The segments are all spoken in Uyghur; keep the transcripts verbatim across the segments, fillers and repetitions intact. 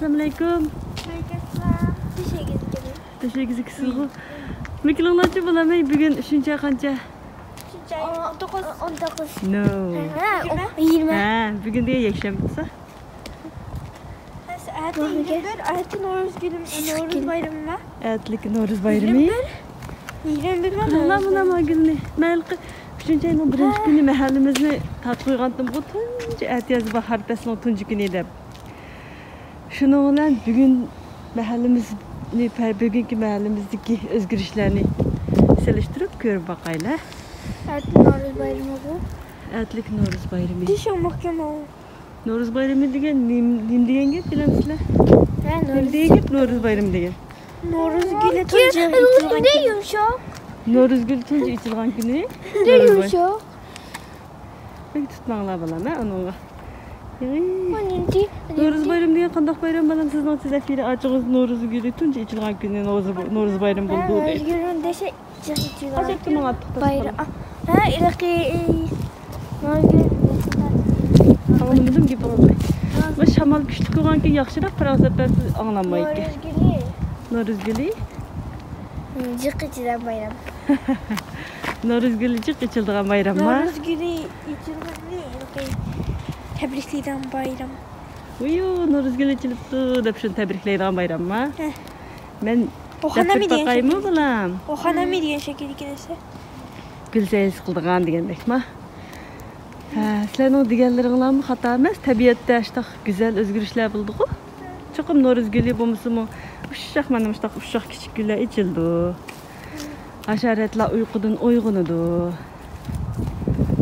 ئەسسالامۇئەلەيكۇم. ۋەئەلەيكۇمئەسسالام. تۆشەكىزگە كىرىڭ. تۆشەكىزگە كىرسىڭىزغۇ. مىكىلىڭلارچە بولامەن، بۈگۈن ئۈچىنچى ئاي قانچە؟ ئۈچىنچى ئاي ئون توققۇز. ئون توققۇز. نو. ھە، يىگىرمە. ھە، بۈگۈن دېگەن يەكشەنبە تۇرسا. ھە، ئەتە يىگىرمە بىر، ئەتە نورۇز كۈنى، نورۇز بايرىمى. ئەتىلىك نورۇز بايرىمى. يىگىرمە بىر. يىگىرمە بىر. قاراڭلار مانا ما گۈلنى. مەن ھېلىقى ئۈچىنچى ئاينىڭ بىرىنچى كۈنى مەھەللىمىزنى تارتىپ قويغانتىمغۇ، تۇنجى ئەتىيازى باھار پەسلىنىڭ تۇنجى كۈنى دەپ. شۇنىڭ بىلەن بۈگۈن مەھەللىمىزنى، بۈگۈنكى مەھەللىمىزدىكى ئۆزگىرىشلەرنى سېلىشتۇرۇپ كۆرۈپ باقايلى. ئەتە نورۇز بايرىمىغۇ. ئەتىلىك نورۇز بايرىمى. دېشىڭ مەھكەم ئۇ. نورۇز بايرىمى دېگەن نېم-، نېمە دېگەن گەپ بىلەمسىلەر؟ ھە، نېمە دېگەن گەپ نورۇز بايرىمى دېگەن؟ نورۇز گۈلى تۇنجى ئېچىلغان كۈنى. يۇمشاق. نورۇز گۈلى تۇنجى ئېچىلغان كۈنى. نورۇز باي-، يۇمشاق. بەك تۇتماڭلار بالام، ھە، ئۇنىڭغا. يېڭى. نورۇز بايرىمى دېگەن قانداق بايرام بالام؟ سىزنىڭ زەفىرە ئاچىڭىز نورۇز گۈلى تۇنجى ئېچىلغان كۈنى نورۇز، نورۇز بايرىمى بولىدۇ دەيدۇ. نورۇز گۈلى دېسە جىق ئېچىلغان كۈنى. بايرام. ھە، ھېلىقى، ئى، نورۇز گۈلى. ئاڭلىمىدىم گېپىڭىزنى. نورۇز. بۇ شامال كۈچلۈك بولغانكىن ياخشىراق، پاراڭ سەپەرسىز ئاڭلانمايدىكەن. نورۇز گۈلى. نورۇز گۈلى. جىق ئېچىلغان بايرام. نورۇز گۈلى جىق ئېچىلىدىغان بايرامما؟ نورۇز گۈلى ئېچىلغاننى تەبرىكلەيدىغان بايرام. ۋىيۇ، نورۇز گۈلى ئېچىلىپتۇ دەپ شۇنى تەبرىكلەيدىغان بايرامما؟ ھە. مەن دەپ باقايمۇ بالام؟ ئوخانامى دېگەن شەكىلدىكى نەرسە. گۈل سەيلىسى قىلىدىغان دېگەندەكما؟ ھە، سىلەرنىڭ دېگەنلىرىڭلارمۇ خاتا ئەمەس. تەبىئەتتە ئاشتاق گۈزەل ئۆزگىرىشلەر بولىدىغۇ. چوقۇم نورۇز گۈلى بولمىسىمۇ، ئۇششاق، مانا مۇشتاق ئۇششاق كىچىك گۈللەر ئېچىلىدۇ. ھاشاراتلار ئۇيقۇدىن ئويغىنىدۇ.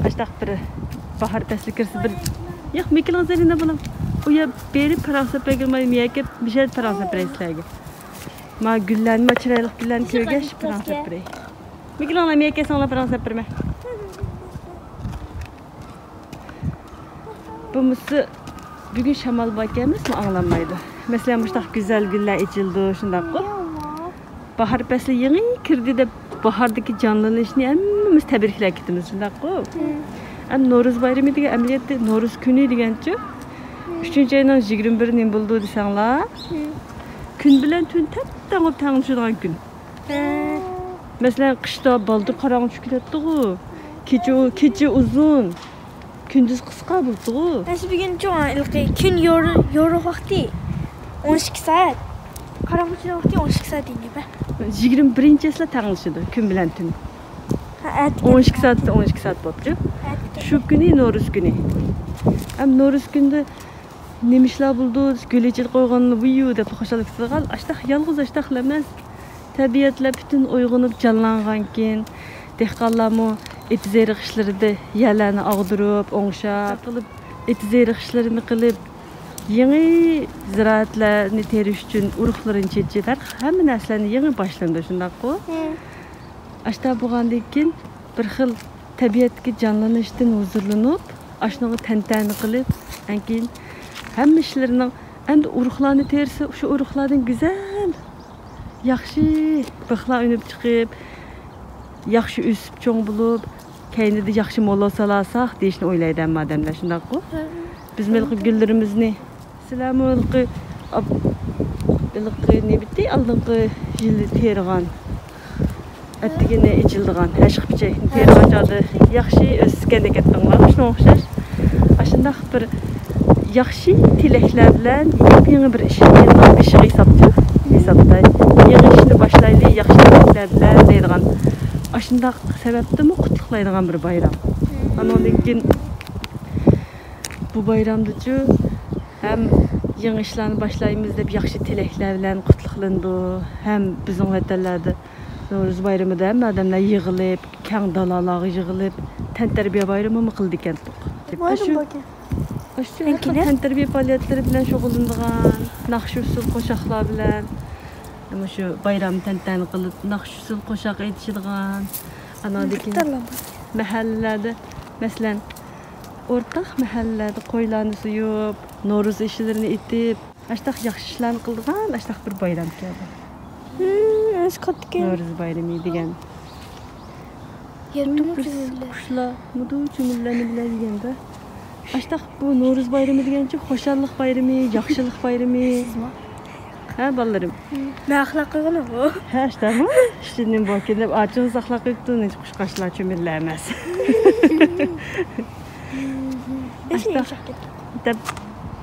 ئاشتاق بىر باھار پەسلى كىرسە بىر، ياق، مىكىلىڭ زېرىنە بولۇڭ. ئۇ يەر بېرىپ پاراڭ سەپەرگە ماي مىيەكەپ، بىشەر پاراڭ سەپەرەي سىلەرگە. ما گۈللەرنى، ما چىرايلىق گۈللەرنى كۆرگەچ پاراڭ سەپەرەي. مىكىلىڭلار مىيەكەپ ساڭلار پاراڭ سەپەرمە. بولمىسا بۈگۈن شامال باركەن ئەمەسمۇ، ئاڭلانمايدۇ. مەسىلەن، مۇشتاق گۈزەل گۈللەر ئېچىلىدۇ، شۇنداققۇ؟ باھار پەسلى يېڭى كىردى دەپ، باھاردىكى جانلىنىشنى ھەممىمىز تەبرىكلەپ كېتىمىز، شۇنداققۇ؟ ھە. ئەمدى نورۇز بايرىمى دېگەن ئەمەلىيەتتە نورۇز كۈنى دېگەنچۇ؟ ھە. ئۈچىنچى ئاينىڭ يىگىرمە بىرى نېمە بولىدۇ دېسەڭلار؟ ھە. كۈن بىلەن تۈن تەپتەڭ بولۇپ تەڭلىشىدىغان كۈن. ھە. مەسىلەن، قىشتا بالدۇر قاراڭغۇ چۈشۈپ كېتەتتىغۇ. كېچە، كېچە ئۇزۇن، كۈندۈز قىسقا بولۇپتىغۇ. مەسىلەن، بۈگۈن چوڭ ھېلىقى كۈن يور-، يورۇق ۋاقتى ئون ئىككى سائەت. قاراڭغۇ چۈشىدىغان ۋاقتى ئون ئىككى سائەت دېگەن گەپ. يىگىرمە بىرىنچى چىسلا تەڭلىشىدۇ، كۈن بىلەن تۈن. ھە، ئەتە ئون ئىككى سائەتتە ئون ئىككى سائەت بوپچۇ. ئەتە شۇ كۈنى نورۇز كۈنى. ھەم نورۇز كۈندە نېمە ئىشلار بولىدۇ؟ گۈل ئېچىلىپ قويغان، ۋىيۇ دەپ خۇشاللىق قىلىدىغان، ئاشتاق يالغۇز ئاشتاقلا ئەمەس. تەبىئەتلەر پۈتۈن ئويغىنىپ جانلانغانكىن، دېھقانلارمۇ ئېتىز ئېرىق ئىشلىرىدا يەرلەرنى ئاغدۇرۇپ، ئوڭشاپ قىلىپ، ئېتىز ئېرىق ئىشلىرىنى قىلىپ، يېڭى زىرائەتلەرنى تېرىش ئۈچۈن ئۇرۇقلىرىنى چېچىپ، ھەر، ھەممە نەرسىلەرنى يېڭى باشلىنىدۇ، شۇنداققۇ؟ ھىم. ئاشتا بولغاندىن كېيىن بىر خىل تەبىئەتتىكى جانلىنىشتىن ھۇزۇرلىنىپ، ئاشۇنىڭغا تەنتەنە قىلىپ، ئەنكىيىن ھەممە ئىشلىرىنىڭ ئەمدى ئۇرۇقلارنى تېرىسا، شۇ ئۇرۇقلاردىن گۈزەل، ياخشى بىخلار ئۈنۈپ چىقىپ، ياخشى ئۆسۈپ چوڭ بولۇپ، كەينىدە ياخشى مول سالالساق دېيىشنى ئويلايدۇ ھەممە ئادەملەر، شۇنداققۇ؟ بىزمۇ ھېلىقى گۈللىرىمىزنى سىلەرمۇ ھېلىقى ئاپ-، ھېلىقى نېمىتى ئالدىنقى يىلى تېرىغان، ئەتىگىنى ئېچىلىدىغان ھەشقىپىچەكنى تېرىغان چاغدا ياخشى ئۆسكەندەك ئەتتىڭلار، شۇنىڭغا ئوخشاش. ئاشۇنداق بىر ياخشى تىلەكلەر بىلەن يېڭى بىر ئىش، يىلنىڭ بېشىغا ھېسابچۇ، ھېسابتا يېڭى ئىشنى باشلايلى، ياخشى تىلەكلەر بىلەن دەيدىغان، ئاشۇنداق سەۋەبتىنمۇ قۇتلۇقلايدىغان بىر بايرام. ئانىڭدىن كېيىن بۇ بايرامدىچۇ ھەم يېڭى ئىشلارنى باشلايمىز دەپ ياخشى تىلەكلەر بىلەن قۇتلۇقلىنىدۇ، ھەم بىزنىڭ ۋەتەنلەردە نورۇز بايرىمىدا ھەممە ئادەملەر يىغىلىپ، كەڭ دالالارغا يىغىلىپ، تەنتەربىيە بايرىمىمۇ قىلىدىكەنتۇق. ئاشۇ، ئاشۇ ھەر خىل تەنتەربىيە پائالىيەتلىرى بىلەن شۇغۇللىنىدىغان، ناخشا-ئۇسسۇل قوشاقلار بىلەن مۇشۇ بايرام تەنتەنە قىلىپ، ناخشا-ئۇسسۇل قوشاق ئېيتىشىدىغان، ئاناندىن كېيىن مەھەللىلەردە، مەسىلەن، ئورتاق مەھەللىلەردە قويلارنى سويۇپ، نورۇز ئېشىلىرىنى ئېتىپ، ئاشتاق ياخشى ئىشلارنى قىلىدىغان ئاشتاق بىر بايرامكەن بۇ. ھىم، ئەسقاتكەن. نورۇز بايرىمى دېگەن. يەتتىمۇ چۈمۈلە. قۇشلار مۇدۇ چۈمۈلە نېمىلەر دېگەندە، ئاشتاق، بۇ نورۇز بايرىمى دېگەنچە خۇشاللىق بايرىمى، ياخشىلىق بايرىمى. ھە، بالىلىرىم؟ مەن ئاخلاق قىلغىنىغۇ. ھە، ئاشتاقمۇ؟ ئىشتىن نېمە بولۇپ كېلىپ، ئاچىڭىز ئاخلاق قىلىپتۇ، نېچە قۇشقاچلار چۆمۈللەر ئەمەس. ئاشتاق دەپ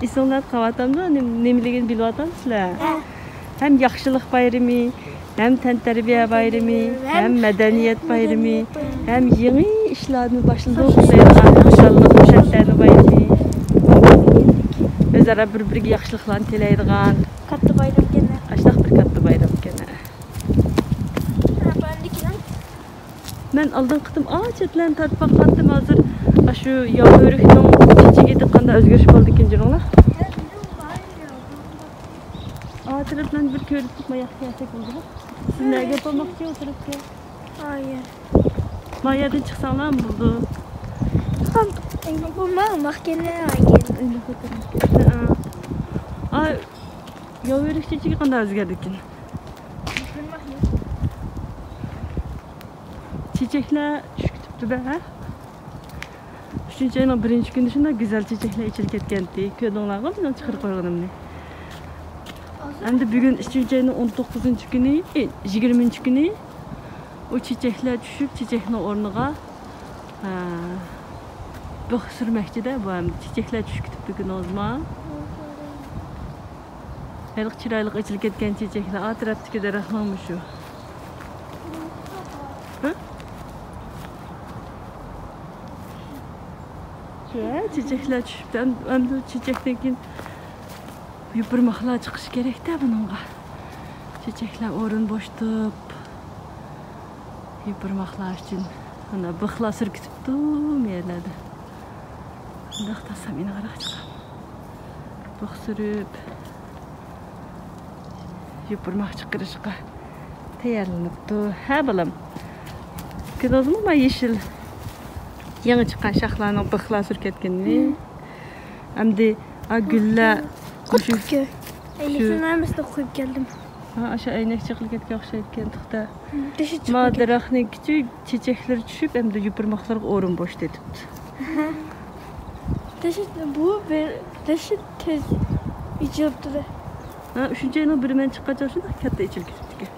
ئېسىڭلاردا قالىۋاتامدۇ؟ نېم-، نېمىلىكىنى بىلىۋاتامسىلەر؟ ھە. ھەم ياخشىلىق بايرىمى، ھەم تەنتەربىيە بايرىمى، ھەم مەدەنىيەت بايرىمى، ھەم يېڭى ئىشلارنى باشلىدۇق دەيدىغان خۇشاللىق، مۇشەتتەرنى بايرىمى. ئۆزئارا بىر-بىرىگە ياخشىلىقلارنى تىلەيدىغان. كاتتا بايرامكەن. ئاشتاق بىر كاتتا بايرامكەن. مەن ئالدىنقى قېتىم ئا چەتلەرنى تارتىپ باققانتىم، ھازىر ئاشۇ ياۋا ئۆرۈكنىڭ چېچىكىدە قانداق ئۆزگىرىش بولدىكىن جۇمۇڭلار. ئا تەرەپلەرنى بىر كۆرۈپ ماياققا كەلسەك بولىدۇ. سىز نەگە بولماقچى ئولتۇرۇپكەن؟ ئايە. ما يەردىن چىقساڭلار بولىدۇ. بولما ماقكەنلەر ئايكەن. ئا، ياۋا ئۆرۈك چېچىكى قانداق ئۆزگەردىكىن؟ چېچەكلەر چۈشۈپ كېتىپتۇ-دە، ھە؟ ئۈچىنچى ئاينىڭ بىرىنچى كۈنى شۇنداق گۈزەل چېچەكلەر ئېچىلىپ كەتكەنتى. كۆردۈڭلارغۇ مېنىڭ چىقىرىپ قويغىنىمنى؟ ئەمدى بۈگۈن ئۈچىنچى ئاينىڭ ئون توققۇزىنچى كۈنى، ئى، يىگىرمىنچى كۈنى ئۇ چېچەكلەر چۈشۈپ، چېچەكنىڭ ئورنىغا، ھە، بىخ سۈرمەكچىدە بۇ ئەمدى. چېچەكلەر چۈشۈپ كېتىپتۇ كۈنىڭىزما؟ ھېلىقى چىرايلىق ئېچىلىپ كەتكەن چېچەكلەر، ئا تەرەپتىكى دەرەخنىڭمۇ شۇ. ھە؟ شۇ، ھە، چېچەكلەر چۈشۈپتۇ. ئەم-، ئەمدى چېچەكتىن كېيىن يوپۇرماقلار چىقىشى كېرەكتە بۇنىڭغا. چېچەكلەر ئورۇن بوشىتىپ، يوپۇرماقلار ئۈچۈن. ئانا بىخلار سۈركىتىپتۇ مۇ يەرلەردە. شۇنداق تاسام ئېنىقراق چىقار. بىخ سۈرۈپ، يوپۇرماق چىقىرىشقا تەييارلىنىپتۇ. ھە، بالام؟ كۆردىڭىزمۇ، ما يېشىل يېڭى چىققان شاخلارنىڭ بىخلار سۈركەتكىنىنى؟ ئەمدى، ھا، گۈللەر قۇيۇپ مۇشۇ، كەتكەن. شۇ يېشىل ھەممىسىنى قۇيۇپ كەلدىم. ھا، ئاشۇ ئەينەك چېقىلىپ كەتكەن ئوخشايدىكەن، توختا. ما دەرەخنىڭ كىچىك چېچەكلىرى چۈشۈپ، ئەمدى يوپۇرماقلارغا ئورۇن بوشىتىۋېتىپتۇ. دەشت بۇ بىر دەشت تېز ئېچىلىپتۇ-دە. ھا، ئۈچىنچى ئاينىڭ بىرى مەن چىققانچە شۇنداق كاتتا ئېچىلىپ كېتىپتىكەن.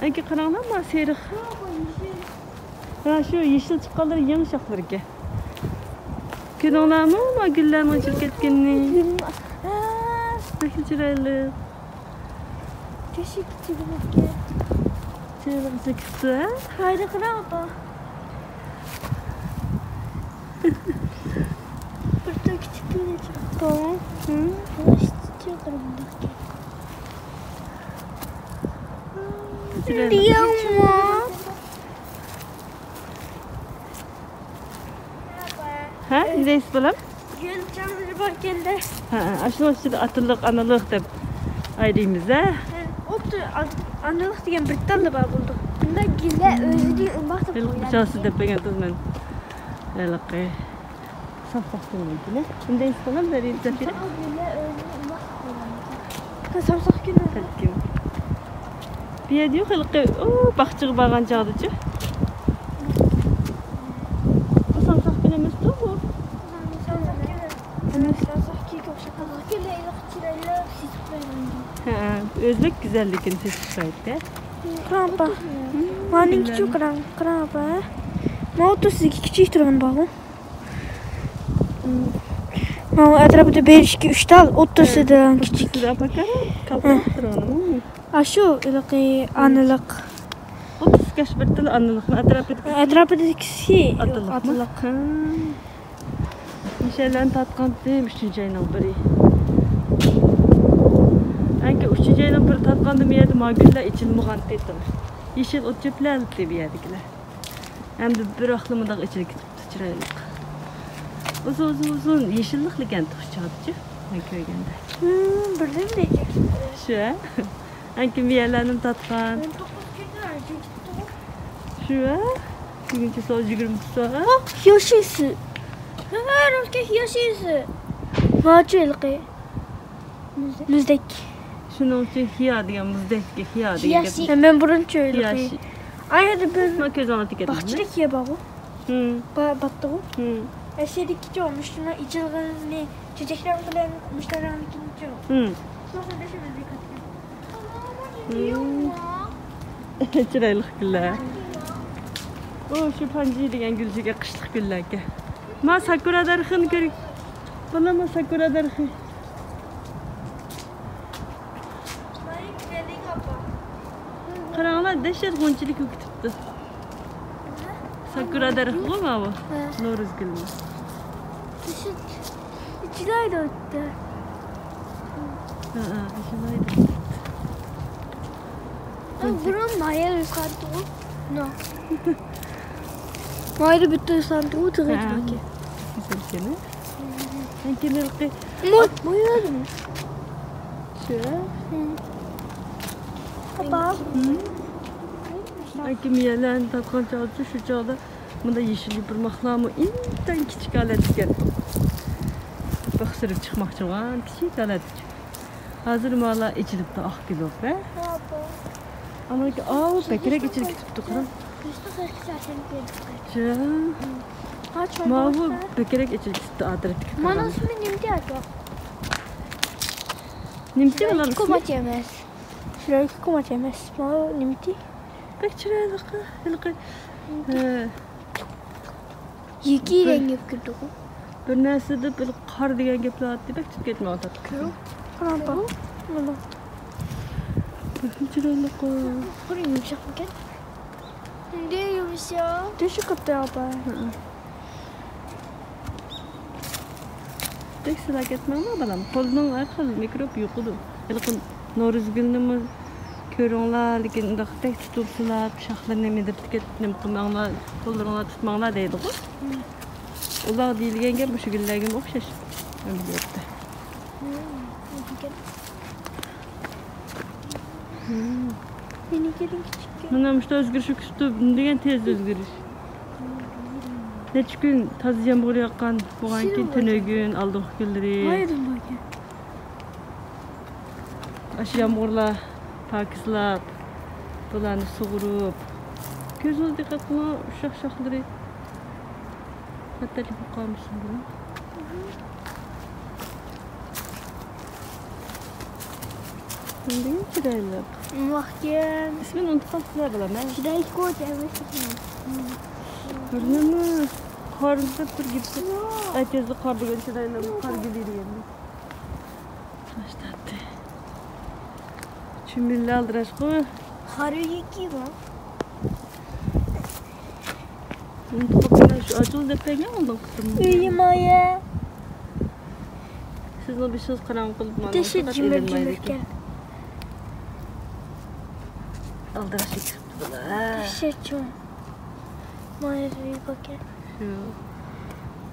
ئەنكى قاراڭلار، ما سېرىق. ھا، شۇ يېشىل چىققانلىرى يېڭى شاخلىرىكەن. كۆردۈڭلارمۇ ما گۈللەرنىڭ ئېچىلىپ كەتكىنىنى؟ بەكلا چىرايلىق. تېشى كىچىك بولۇپكەن. چىرايلىق چېكىپتۇ، ھە؟ ھايدا قاراڭ، ئاپا. بىر تال كىچىك كىچىك چىقىپتۇ. ھە؟ بۇ ئىشتىچى قىرىمداق. چىرايلىق. ھە، نېمە دەيسىز بالام؟ گۈل جانلىرى باركەندە. ھە، ئاشۇنىڭ ئىچىدە ئاتىلىق، ئانىلىق دەپ ئايرىيمىز ھە. ئوتتۇ، ئانىلىق دېگەن بىر تاللا بار بولدى. بۇندا گۈللەر ئۆزىدىن ئۇنداق دەپ قويۇلىدۇ. دەپ بەرگەن تۇز مەن. ھېلىقى سامساق گۈلنىڭكىنى. نېمە دەيسىز بالام، زەرىن زەفىرە؟ گۈللەر ئۆزىدىن ئۇنداق دەپ قويۇلىدۇ. سامساق گۈلى. بەلكىم. بۇ يەردە يوق، ھېلىقى، ئۇ، باغچىغا بارغان چاغدىچۇ. بۇ سامساق گۈل ئەمەستۇ بۇ؟ سامساق گۈل. ئەمەس. سامساق گۈلگە ئوخشاپ قالغان. ھە، ئۆزلۈك گۈزەللىكىنى سېسىپ قويدى. قاراڭ ئاپا. مانىڭكىچۇ قاراڭ، قاراڭ ئاپا. ماۋۇ تۇسىدىكى كىچىك تۇرغان بارغۇ. ماۋۇ ئەتراپىدا بىر، ئىككى، ئۈچ تال، ئوتتۇرىسىدا كىچىك. ئوتتۇرىسىدا ئاپا قارا، كالتىراپ تۇرغىنىمۇ. ئاشۇ ھېلىقى ئانىلىق. ئوتتۇرىسىدىكى بىر تال ئانىلىقمۇ، ئەتراپىدىكى، ئەتراپىدىكىسى ئاتىلىقمۇ؟ ئاتىلىق. ھە. مۇشۇ يەرلەرنى تارتقانتىم ئۈچىنچى ئاينىڭ بىرى. ئەنكى ئۈچىنچى ئاينىڭ بىرى تارتقاندا بۇ يەردە ما گۈللەر ئېچىلمىغانتى. يېشىل ئوت چۆپلەر ئەلتى بۇ يەردىكىلەر. ئەمدى بىراقلا مۇنداق ئېچىلىپ كېتىپتۇ، چىرايلىق. ئۇزۇن، ئۇزۇن، ئۇزۇن يېشىللىقلىكەن تۇخچاغىچە مەن كۆرگەندە. ھىم، بىردىن دەيدۇ. شۇ ھە؟ ئەنكى مۇ يەرلەرنىمۇ تارتقان. ئون توققۇز كۈندە ئايجىن كېتىپتۇغۇ. شۇ ھە؟ بۈگۈن چىسا يىگىرمە ئىككى. ھە، ياشىسى. ھە، رۇكى ياشىسى. ماچۇ ھېلىقى. مۇزدەك. شۇنىڭ ئۈچۈن خىيا دېگەن، مۇزدەككە خىيا دېگەن گەپ. خىياشى. مەن بۇرۇنچە ئويلىغان. خىياشى. ئايەردە بىر، ما كۆز ئالدىغا كەلدى. باغچىدەك خىيا بارغۇ. ھىم. با-، باتتىغۇ. ھىم. ئەسلىدىكىچۇ، مۇشۇنىڭ ئېچىلغىنى، چېچەك رەڭ بىلەن مۇشۇ رەڭنىڭكىچۇ. ھىم. شۇ خىل دېسىم ئۆزگەرتكەن. ھىم. چىرايلىق گۈللەر. ئۇ، شۇ پانجى دېگەن گۈل، شۇ قىشلىق گۈللەركەن. ما ساكۇرا دەرىخىنى كۆرۈڭ. بالام، ما ساكۇرا دەرىخى. قاراڭلار، دەھشەت غۇنچىلىك بولۇپ كېتىپتۇ. ساكۇرا دەرىخىغۇ ماۋۇ. ھە. نورۇز گۈلى. دەھشەت. ئېچىلايدۇ ئۆتتى. ھە، ھە، ئېچىلايدۇ. بۇرۇن مايا يۇقىرىدىغۇ. نو. مايدا بىتتە يۇسانتىغۇ، تىغى ھە. تىغىكى. گۈزەلكەن، ھە؟ مايا. شۇ. ئاپا. ئاكا مىيەلەرنى تارتقان چاغدا شۇ چاغدا مۇندا يېشىل يوپۇرماقلارمۇ ئىنتايىن كىچىك ھالەتتىكەن. بىخسىرىپ چىقماقچى بولغان كىچىك ھالەتتىكەن. ھازىر مالا ئېچىلىپتۇ، ئاق گۈل بولۇپ، ھە؟ ئامېرىكا، ئاۋۇ بەكرەك ئېچىلىپ كېتىپتۇ، قاراڭ. جا. ماۋۇ بەكرەك ئېچىلىپ كېتىپتۇ، ئادىرەتتىكى. مانا ئىسمى نېمىتى ئاكا؟ نېمىتى بۇلار ئىسمى؟ كوماچ ئەمەس. شۇلار كوماچ ئەمەس. ماۋۇ نېمىتى؟ بەك چىرايلىق، ھېلىقى، ھە. يېكى رەڭگى كىرىدىغۇ. بىر نەرسىدە بىر قار دېگەن گەپلەر ئاتتى، بەك تۇتۇپ كەتمەي ئاتاتتۇق. كۆرۈڭ. قاراڭ، بەكمۇ چىرايلىق. بىر يۇمشاقمىكەن؟ شۇنداق يۇمشاق. تۆشۈك قىپتۇ ئاپا. ھە. بەك سىلاپ كەتمەڭلار بالام، قولنىڭ ھەر خىل مىكروب يۇقىدۇ. ھېلىقى نورۇزگۈلنىمۇ كۆرۈڭلار، لېكىن ئۇنداق تەك تۇتۇپ سىلاپ، شاخلىرىنى مىدىرتىپ كېتىپ نېمە قىلماڭلار، قوللىرىڭلار تۇتماڭلار دەيدىغۇ. ئۇلارغا دېيىلگەن گەپ مۇشۇ گۈللەرگىمۇ ئوخشاش ئەمەلىيەتتە. مېنىڭكىدىن كىچىككەن. مانا مۇشۇنداق ئۆزگىرىش كۈتۈپ، نېمە دېگەن تېز ئۆزگىرىش. نەچچە كۈن تازا يامغۇر ياغقان بولغانكىن، تۈنۈگۈن، ئالدىنقى كۈنلىرى. ئاشۇ يامغۇرلار پاكىزلاپ، بۇلارنى سۇغۇرۇپ. كۆزىڭىز دىققەت قىلىڭ، ئۇششاق شاخلىرى. خەتەرلىك بولۇپ قالمىسۇن بۇلار. نېمە چىرايلىق. مۇھكەم. ئىسمىنى ئۇنتۇپ قاپسىلەر بالام، ھە؟ چىرايلىق ئەمەس. بىرنېمە قارنىدا بىر گېپى. ئەتىيازدا قار دېگەن چىرايلىق، قار گۈلى دېگەن. باشلاپتۇ. چۈمۈلە ئالدىراشقۇ. قارا يېكى بار. ئۇنتۇپ قاپسىلەر، شۇ ئاچۇل دەپ بەرگەن ئالدىنقى قېتىم. ئۆيۈم ئايە. سىزنىڭ بېشىڭىز قاراڭغۇ قىلىپ، مانا تېشى فقط جىمىر ئېلىنمايدۇ جىمىركەن. ئالدىراش كىرىپتۇ. تېشى چوڭ. مايا ئۆيى باركەن. شۇ.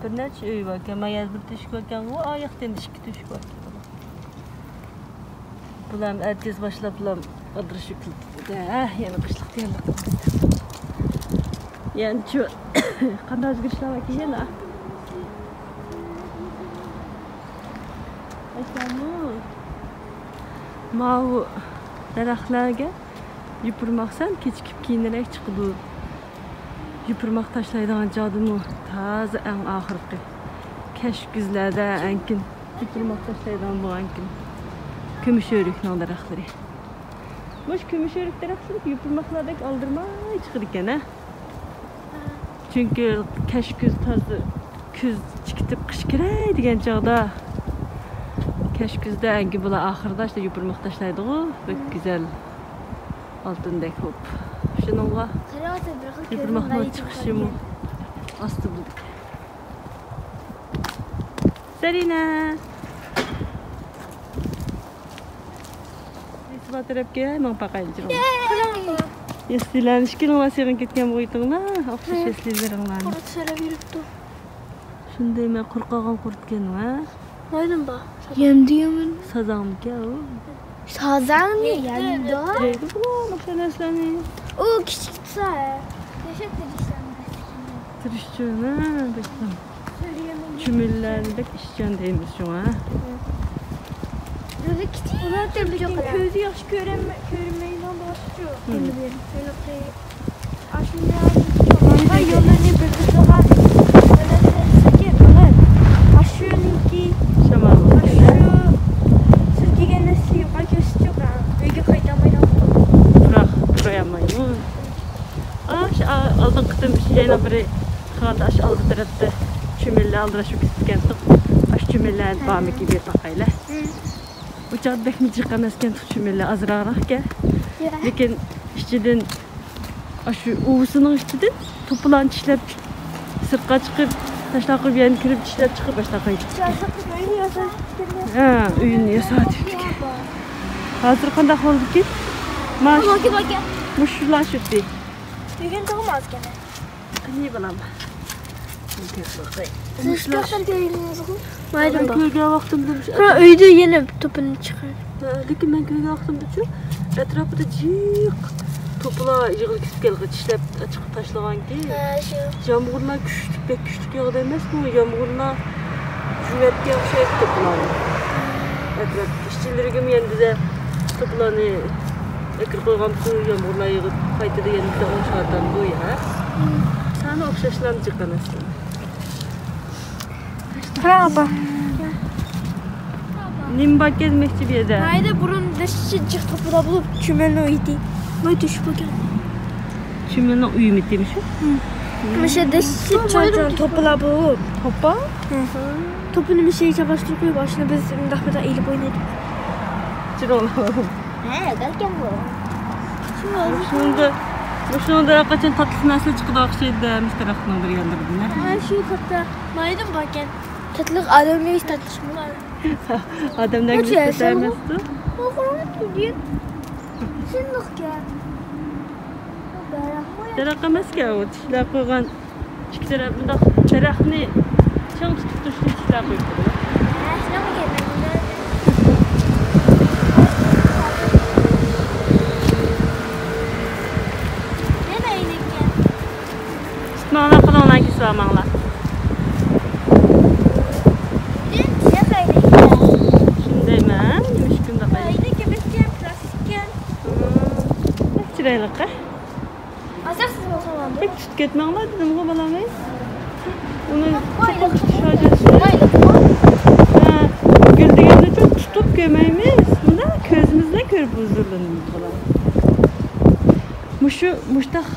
بىر نەچچە ئۆي باركەن. مايا بىر تۆشۈك باركەنغۇ، ئاياقتىن ئىككى تۆشۈك باركەن. بۇلام ئەتىياز باشلاپلا ئالدىرىشىپ كېتىدۇ. ھە، يەنە قىشلىق تەييارلىق قىلىمىز. يەنە شۇ قانداق ئۆزگىرىشلەر باركەن يەنە؟ ماۋۇ دەرەخلەرگە يوپۇرماق سەل كېچىكىپ كېيىنرەك چىقىدۇ. يوپۇرماق تاشلايدىغان چاغدىمۇ تازا ئەڭ ئاخىرقى كەچ كۈزلەردە ئەنكىن يوپۇرماق تاشلايدىغان بولغانكىن كۈمۈش ئۆرۈكنىڭ دەرەخلىرى. مۇشۇ كۈمۈش ئۆرۈك دەرەخلىرى يوپۇرماقلار بەك ئالدىرىماي چىقىدىكەن ھە. چۈنكى كەچ كۈز تازا كۈز چىقىپ قىش كىرەي دېگەن چاغدا، كەچ كۈزدە ئەنكى بۇلار ئاخىرىدا شۇ يوپۇرماق تاشلايدىغۇ، بەك گۈزەل ئالتۇندەك بولۇپ. شۇنىڭغا يوپۇرماقنىڭ چىقىشىمۇ ئاستا بولىدىكەن. زەرىنە. سىلەر تەرەپكە ماڭا باقايلى جېنىم. يەسلىلەرنى ئىككىلىڭلار سېغىن كەتكەن بويىتىڭلار، ئوخشاش يەسلىلىرىڭلارنى. قۇرۇت سۆرەپ يۈرۈپتۇ. شۇنداق مەن قۇرۇق قالغان قۇرۇتكەن ھە. مايدىن بار. يەمدى يەمدى. سازاڭمىكەن ئۇ؟ سازاڭنى يەمدى. يەيدۇ بۇ نەرسىلەرنى. ئۇ كىچىك تۇرسا. ياشاپ كېتىشلەرنى. تىرىشچان ھە، بەك. چۈمۈلىلەرنى بەك ئىشچان دەيمىز شۇڭا. ئۇلار لېكىن كۆزى ياخشى كۆرەلمەي، كۆرمەيدىغان بولۇپتۇ. ھېلىقى ئاشۇنداق يوللىرىنى بىر قىزىغا، بىر قىزىغا يەنە بىرى خالدا ئاشۇ ئالدى تەرەپتە چۈمۈلە ئالدىراش كېتىپتىكەنتۇق. ئاشۇ چۈمۈلە بارمىكىن بېرىپ باقايلى. بۇ چاغدا بەكمۇ جىق ئەمەسكەنتۇق چۈمۈلە، ئازراقراقكەن. لېكىن ئىچىدىن، ئاشۇ ئۇۋىسىنىڭ ئىچىدىن توپىلارنى چىشلەپ، سىرتقا چىقىپ، تاشلاپ قويۇپ، يەنە كىرىپ چىشلەپ چىقىپ، باشلاپ قايتىپ. ھە، ئۆيىنى ياساۋاتىپتىكەن. ھازىر قانداق بولدىكىن؟ ماش-، مۇشۇلار شۇتى. بۈگۈن تۇغماز كەنە. قېنى بالام. سىز شۇنداق كۆرگەنسىزغۇ؟ مەن كۆرگەن ۋاقتىمدا مۇشۇ، ھە، ئۆيدە يەنە توپىنى چىقىرىدۇ. ھە، لېكىن مەن كۆرگەن ۋاقتىمدىچۇ، ئەتراپىدا جىق توپىلار يىغىلىپ كېتىپ كەلگەن، چىشلەپ چىقىپ تاشلىغانكى. ھە، شۇ. يامغۇرلار كۈچلۈك، بەك كۈچلۈك ياغدى ئەمەسمۇ؟ يامغۇرلار جۈۋەتكە ئوخشايدۇ توپىلارنى. ئەتراپ ئىشچىلىرىگىمۇ يەنە بىزە توپىلارنى ئەكىرىپ قويغانمىسۇ، يامغۇرلار يېغىپ، قايتىدىن يەنە بىزە ئوڭشىۋاتامدۇ يا؟ سانا ئوخشاشلام جىق ئەمەسمۇ؟ قاراڭ، ئاپا. نېمە باركەن دېمەكچى بۇ يەردە؟ ھايدا بۇرۇن دەشتى جىق توپىلار بولۇپ، چۈمۈلىنىڭ ئۆيى. بۇ توشۇپ كەلگەن. چۈمۈلىنىڭ ئۆيىمىتى مۇشۇ؟ مۇشۇ دەشتى چوڭ-چوڭ توپىلار بولۇپ. توپا؟ توپىنى مۇشۇ يەرگە چاپلاشتۇرۇپ قويۇپ، ئاشۇنى بىز مۇنداق مۇنداق ئېلىپ ئوينىدۇق. چىراغلار. ھە، بەلكىم بۇ. مۇشۇنىڭدا، مۇشۇنىڭدا قاچان تاتلىق نەرسە چىقىدۇ ئوخشايدۇ، مۇشۇ تەرەپنىڭ بىر يەرلىرىدە. ھە، شۇ كاتتا مايدىن باركەن. تاتلىق ئادەمگە ھېچ تاتلىق چىقمىغان. ئادەملەرگە نىسبەتەن ئەمەستۇ. شۇنداقكەن. دەرەخ ئەمەسكەن ئۇ، چىشلەپ قويغان. ئىككى تەرەپ مۇنداق دەرەخنى چىڭ تۇتۇپ تۇرۇشنى چىشلەپ قويۇپتۇ. تۇتماڭلار، قولۇڭلارنى كېسىۋالماڭلار. شۇندايمەن، نېمىشقا ئۇنداق؟ بەك چىرايلىق، ھە؟ بەك تۇتۇپ كەتمەڭلار دېدىمغۇ بالام، ھەي. ئۇنى چوقۇم تۇتۇش ھاجەتسىز. ھە، گۈل دېگەننى چوقۇم تۇتۇپ كۆرمەيمىز. مۇنداق كۆزىمىز بىلەن كۆرۈپ ھۇزۇرلىنىمىز بالام. مۇشۇ، مۇشتاق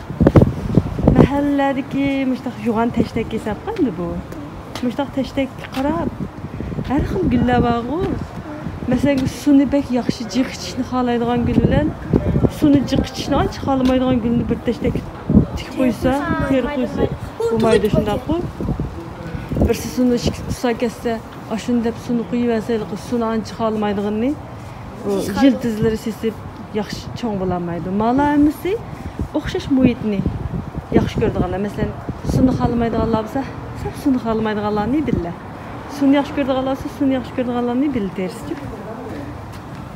مەھەللىلەردىكى مۇشتاق يوغان تەشتەك ھېسابقا ئەمدى بۇ. مۇشتاق تەشتەككە قاراپ، ھەر خىل گۈللەر بارغۇ. مەسىلەن، سۇنى بەك ياخشى جىق ئىچىشنى خالايدىغان گۈل بىلەن سۇنى جىق ئىچىشنى ئانچە خالىمايدىغان گۈلنى بىر تەشتەككە تىكىپ قويسا، تېرىپ قويسا بولمايدۇ، شۇنداققۇ؟ بىرسى سۇنى ئۇسا كەتسە، ئاشۇنى دەپ سۇنى قويۇۋەرسە، ھېلىقى سۇنى ئانچە خالىمايدىغىنىنى، ئۇ يىلتىزلىرى سېسىپ، ياخشى چوڭ بولالمايدۇ. مالا ھەممىسى ئوخشاش مۇھىتنى ياخشى كۆرىدىغانلار، مەسىلەن، سۇنى خالىمايدىغانلار بولسا، سەپ سۇنى خالىمايدىغانلارنى بىللە. سۇنى ياخشى كۆرىدىغانلار بولسا، سۇنى ياخشى كۆرىدىغانلارنى بىللە تېرىسچۇ.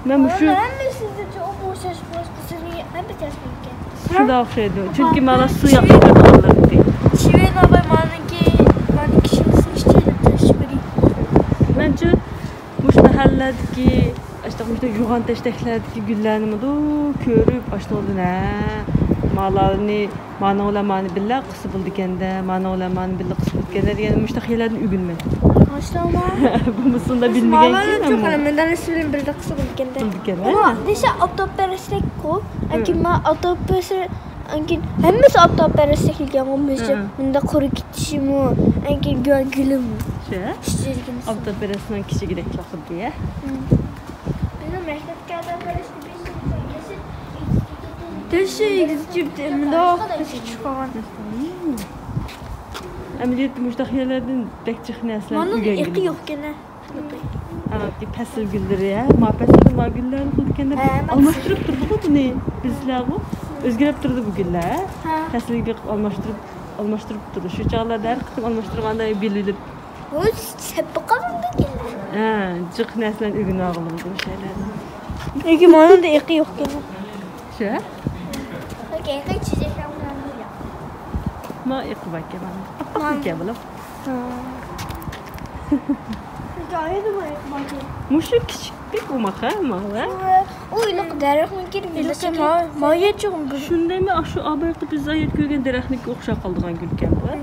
مەن مۇشۇ، ھەممىسىدىن ئوخشاش، بولسا سىزنى ھەممە تەرەپ ئىكەن. شۇنداق ئوخشايدۇ. چۈنكى مالا سۇ ياخشى كۆرىدىغانلار ئىدى. شىۋېن ئاباي مانىڭكى، مانىڭكى شىۋىسىنى ئىچتى دەپ تېرىسچۇ. مەنچۇ، مۇشۇ مەھەللىلەردىكى، ئاشۇنداق مۇشۇ يوغان تەشتەكلەردىكى گۈللەرنىمۇ كۆرۈپ، ئاشۇنىڭدىن، ھە، مالارنى، مانىڭ بىلەن مانى بىللە قىلسا بولىدىكەندە، مانىڭ بىلەن مانى بىللە قىلسا بولىدىكەندە دېگەن مۇشۇنداق يەرلەردىن ئۆگىنىمەن. ماشاللا. بۇنىسىنى بىلمىگەنكەن مەن. مەندە نېسىۋىلەن بىردە قىلسا بولىدىكەندە. بولىدىكەن، ھە؟ دېسە ئاپتاپ پەرەستەككۇ. لېكىن مەن ئاپتاپ پەرەس ئانكىن ھەممىسى ئاپتاپپەرەسلىك ئىكەنغۇ، مۇشۇ مۇنداق قۇرۇپ كېتىشىمۇ، ئانكىن گۈلىمۇ. شۇ، ھە؟ ئاپتاپپەرەسنىڭ كىچىكىدەك خۇددى، ھە؟ بىزنىڭ مەكتەپكە ئاپتاپپەرەس. مۇنداق كىچىك چىققان. ئەمەلىيەتتە مۇشۇنداق يەرلەردىن بەك جىق نەرسىلەرنى ئۆگەنگىلى. مانا ئېقى يوقكەن، ھە؟ ھە، پەسىل گۈللىرى، ھە؟ ما پەسىلدە ما گۈللەرنى قىلىدىكەن دەپ، ھە، ئالماشتۇرۇپ تۇردىغۇ بۇنى. بىزلەرغۇ ئۆزگىرىپ تۇرىدۇ بۇ گۈللەر، ھە؟ پەسىلگە بېقىپ ئالماشتۇرۇپ، ئالماشتۇرۇپ تۇرىدۇ. شۇ چاغلاردا ھەر قېتىم ئالماشتۇرغاندا بىلىلىپ. بۇ سەپپە قالمىدۇ گۈللەر. ھە، جىق نەرسىلەرنى ئۆگىنىۋالغىلى بولىدۇ شۇ يەردە. لېكىن مانىڭدا ئېقى يوقكەن. شۇ، ھە؟ ما ئېقى باركەن مانا. ئاپئاق ئىكەن بۇلار. مۇشۇ كىچىك بىر ئوماق، ھە، ماۋۇ، ھە؟ ئۇ ھېلىقى دەرەخنىڭكى ھېلىقى ما-، مايەچۇ. شۇندايمۇ؟ ئاشۇ ئابايقى بىز ئايەت كۆرگەن دەرەخنىڭكى ئوخشاپ قالىدىغان گۈلكەن بۇ، ھە؟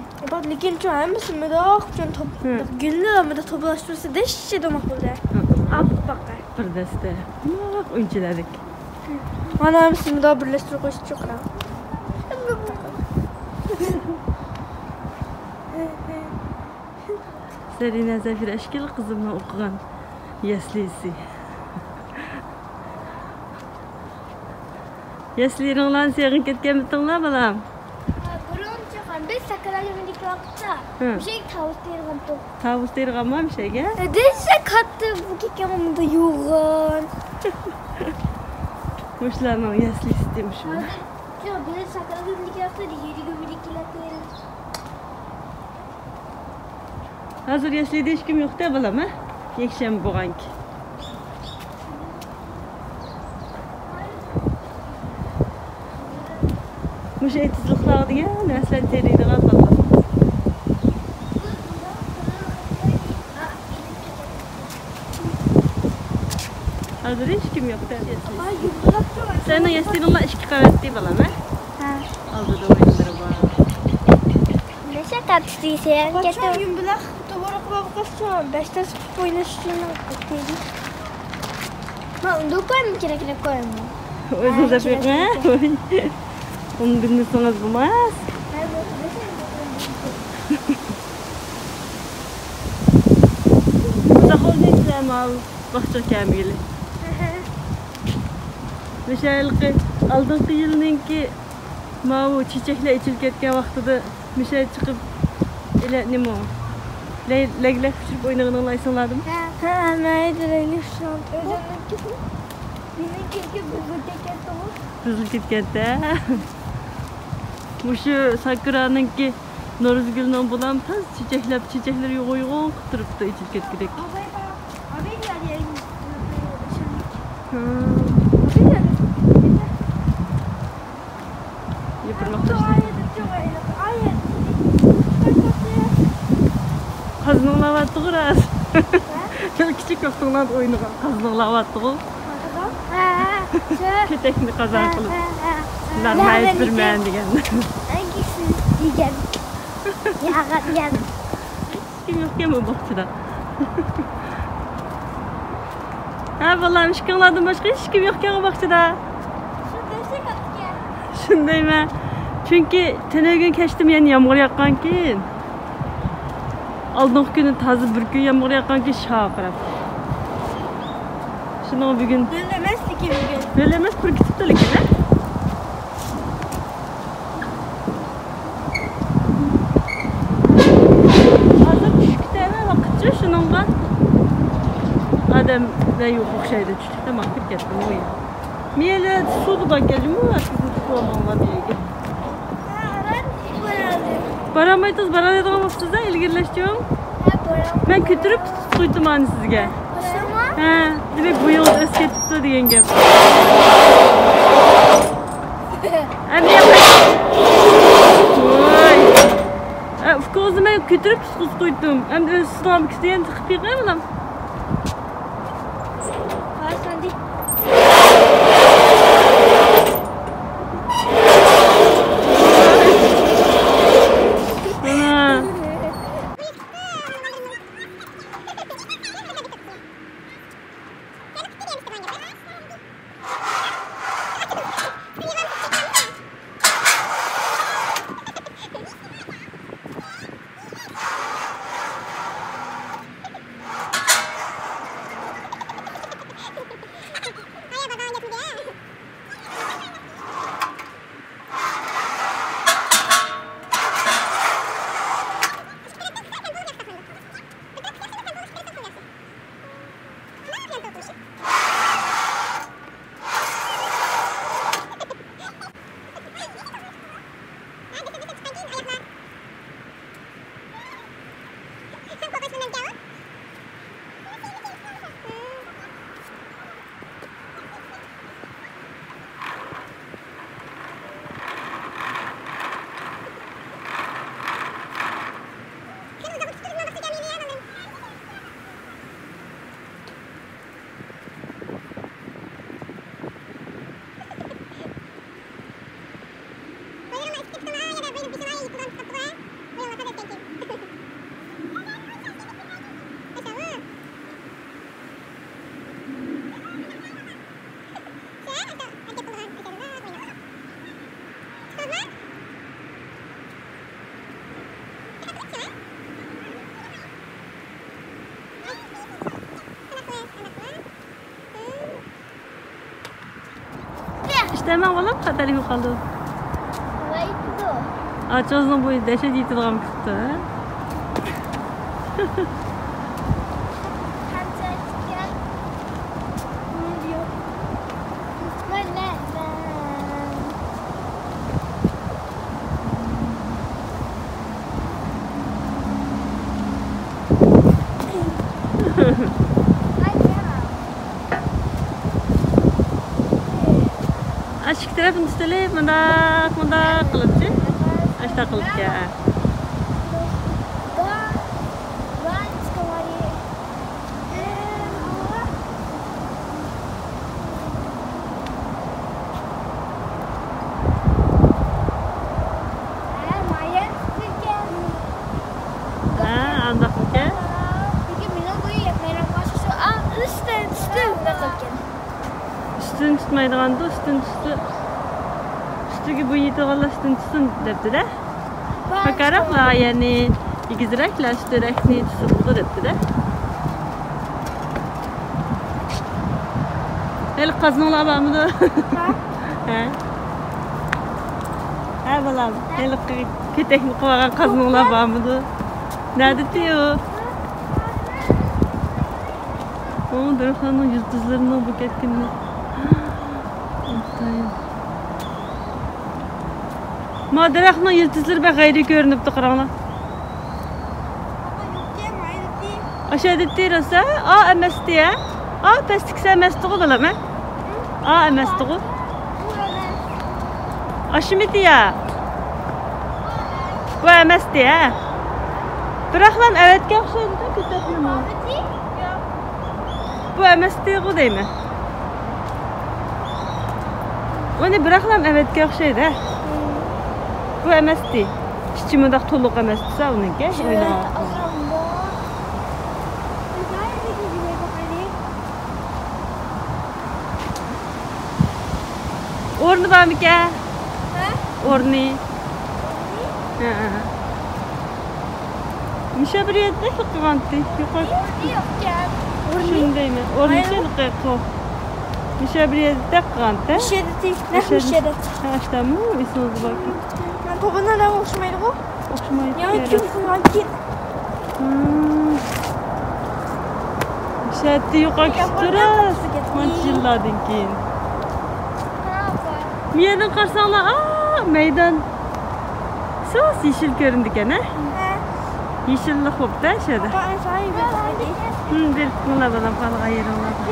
لېكىن شۇ ھەممىسى مۇنداق چوڭ توپ، گۈلنى مۇنداق توپلاشتۇرسا دەھشەت ئوماق بولىدۇ. ئاپئاق. بىر دەستە. ئۇنچىلىك. مانا ھەممىسىنى مۇنداق بىرلەشتۈرۈپ قويسا چوقۇ. زەرىنە زەفىرە ئىككىلا قىزىمنىڭ ئوقۇغان يەسلىسى. يەسلىلىرىڭلارنى سېغىنىپ كەتكەنمىتىڭلار، بالام؟ ھە، بۇرۇنچە بىز ساكرالىمىدىكى ۋاقىتتا ھە. مۇشەگە تاۋۇز تېرىغانتۇق. تاۋۇز تېرىغانما مۇشەگە؟ دېسە كاتتا بۇ كېكەڭ مۇندا يوغان. مۇشۇلارنىڭ يەسلىسى مۇشۇ. ھازىر شۇ بىز ساكرالىمىدىكى ۋاقىتتا يېرىگە بىر كېلەتتى. ھازىر يەسلىدە ھېچكىم يوق-دە، بالام، ھە؟ يەكشەنبە بولغانكى. مۇشۇ ئېتىزلىقلارغا دېگەن نەرسىلەرنى تېرىيدىغان بالىلار. ھازىر ھېچكىم يوق-دە. سەنىڭ يەسلىنىڭلار ئىككى قەۋەتتى، بالام، ھە؟ ھە. ئالدىدا ئويۇنلىرى بار. نەشە قاتتى سەن قاچان كەتتىڭ؟ يۇمبىلاق توغرا قىلىپ قويسا، بەشتە چىقىپ ئويناش ئۈچۈن قىلدى. ما، ئۇنداق قويما، كېرەك، كېرەك قويما. ئۆزىڭىز ھە، دەپ كېرەك، بېقىڭ، ھە؟ كېرەك. ئۇنى بىلمىسىڭىز بولماس. ھە، بولمىسا. ئۇزاق بولدى سىلەر ماۋۇ باغچىغا كەلمىگىلى. مۇشۇ ھېلىقى ئالدىنقى يىلنىڭكى ماۋۇ چېچەكلەر ئېچىلىپ كەتكەن ۋاقتىدا مۇشۇ چىقىپ، ئىلە نېمە، لەي-، لەگلەك ئۇچۇرۇپ ئوينىغىنىڭلار ئېسىڭلاردىمۇ؟ ھە، ھە، مەن لەگلەك ئۇچۇرۇپ. ئۆزۈمنىڭكى، مېنىڭكى بۈزۈلۈپ كەتكەنتىغۇ. بۈزۈلۈپ كەتكەنتە. مۇشۇ ساكۇرانىڭكى، نورۇزگۈلنىڭ بۇلام تازا چېچەكلەپ، چېچەكلىرى يوغان-يوغان قىلىپ تۇرۇپتۇ، ئېچىلىپ كەتكۈدەك. ھا. يوپۇرماق تاشلىدى. قازنىڭلاۋاتتىغۇ راست. ھە؟ بىر كىچىك ۋاقتىڭلاردا ئوينىغان قازنىڭلاۋاتتىغۇ. ھە، ھە، شۇ. كېتەكنى قازان ھە، قىلىپ، ھە، ھە، ھە. نەغمە ئېيتىپ بېرىمەن دېگەن. ھەنگىسىنى يېگەن؟ ياغان يەم. ھېچكىم يوقكەن بۇ باغچىدا. ھە، بالام، ئىككىڭلاردىن باشقا ھېچكىم يوقكەن بۇ باغچىدا. شۇندايمەن. چۈنكى تۈنۈگۈن كەچتىمۇ يەنە يامغۇر ياغقانكىن. ئالدىنقى كۈنى تازا بىر كۈن يامغۇر ياغقانكىن شارقىراپ. شۇنىڭ بۈگۈن ھۆل ئەمەس لېكىن بۈگۈن. ھۆل ئەمەس، قۇرۇپ كېتىپتۇ لېكىن، ھە؟ ھازىر چۈشكە تەۋە ۋاقىتچۇ، شۇنىڭغا ئادەملەر يوق ئوخشايدۇ. چۈشلۈكتە ماڭا كىرىپ كەتتىم، ئۇ يەر. مەيلى، سۇدا باركەن جۇمۇ، سىزنى تۇتۇۋالماڭلار بۇ يەرگە. بارالمايتىڭىز، بارالايدىغان بوپسىز-ھە، ئىلگىرىلەشچۇ. مەن كۆتۈرۈپ تۇتقۇزۇپ قويدۇم ئانى سىزگە. ھە، دېمەك بويىڭىز ئۆسۈپ كېتىپتۇ دېگەن گەپ. ئەمدى ياقاي. ۋاي. ئە، ئۇكىڭىزنى مەن كۆتۈرۈپ تۇتقۇزۇپ قويدۇم. ئەمدى ئۆزى سىزنىڭ ئامىكىسىنى يەنە تىقىپ بېقىڭ، بالام. سەن ماڭا بالام، خەتەرلىك بولۇپ قالدى. ۋايتىدۇ. ئاچوزنىڭ بويى دەھشەت يېتىدىغان كۈپتۇ، ھە؟ قانچە ئىكەن؟ مىليون. مەن، مەن، مەن. ئاشۇ ئىككى تەرەپنى تۇتۇۋېلىپ، مۇنداق، مۇنداق قىلىپچى. ئاشۇنداق قىلىپكەن. ھە، ئانداقمىكەن؟ ئۈستىنى تۇتمايدىغاندۇ، ئۈستىنى تۇتسا، ئۈستىگە بويىتىدىغانلار ئۈستىنى تۇتسۇن دەپتۇ-دە. پاكارەكلا، يەنى ئېگىزرەكلەر ئۈستۈرەكنى تۇتۇپ بولىدۇ دەپتۇ-دە. ھېلى قازنىڭلار بارمىدۇ؟ ھە؟ ھە؟ ھە، بالام، ھېلىقى كېتەكنى قىلىۋالغان قازنىڭلار بارمىدۇ؟ نەدىتى ئۇ؟ ئۇ دەرەخلەرنىڭ يىلتىزلىرىنىڭ بۇ كەتكىنىنى. ئىنتايىن. ما دەرەخنىڭ يىلتىزلىرى بەك غەيرىي كۆرۈنۈپتۇ، قاراڭلار. ئاشۇ يەردىتى روسا، ئا ئەمەستى، ھە؟ ئا پەستىكىسى ئەمەستىغۇ، بالام، ھە؟ ئا ئەمەستىغۇ. ئاشۇمىتى يا؟ بۇ ئەمەستى، ھە؟ بىراقلام ئەۋەتكەن ئوخشايدۇ، كۆتەكنىمۇ. بۇ ئەمەستىغۇ دەيمەن. ئۇنى بىراقلام ئەۋەتكەن ئوخشايدۇ، ھە؟ بۇ ئەمەستى. ئىچى مۇنداق تولۇق ئەمەستىسە ئۇنىڭكى. ئورنى بارمىكەن؟ ھە؟ ئورنى. ھە، ھە، ھە. مۇشۇ بىر يەردە قىلغانتى، يۇقىرى. يوق، يوق، گەپ. ئورنى. شۇنى دەيمەن. ئورنى شۇ يۇقىرى قىل. مۇشۇ بىر يەردە قىلغانتى. مۇشۇ يەردە، مۇشۇ يەردە. ھە، ئىشتەمۇ، ئېسىڭىزدە باركەن. مانا توبىنىڭ رەڭگى ئوخشىمايدىغۇ. ئوخشىمايدۇ. يەنى كىم قىلغانكىن؟ ھىم. شەتتە يوقاپ كېتىپتۇ راست. قانچە يىللاردىن كېيىن. بۇ يەردىن قارىساڭلار، ئا، مەيدان. سۇس يېشىل كۆرۈنىدىكەن، ھە؟ ھە. يېشىللىق بوپتۇ، شۇ يەردە. ھىم، بېرىپ كېتىڭلار، بالام، قالغان يېرىڭلاردا.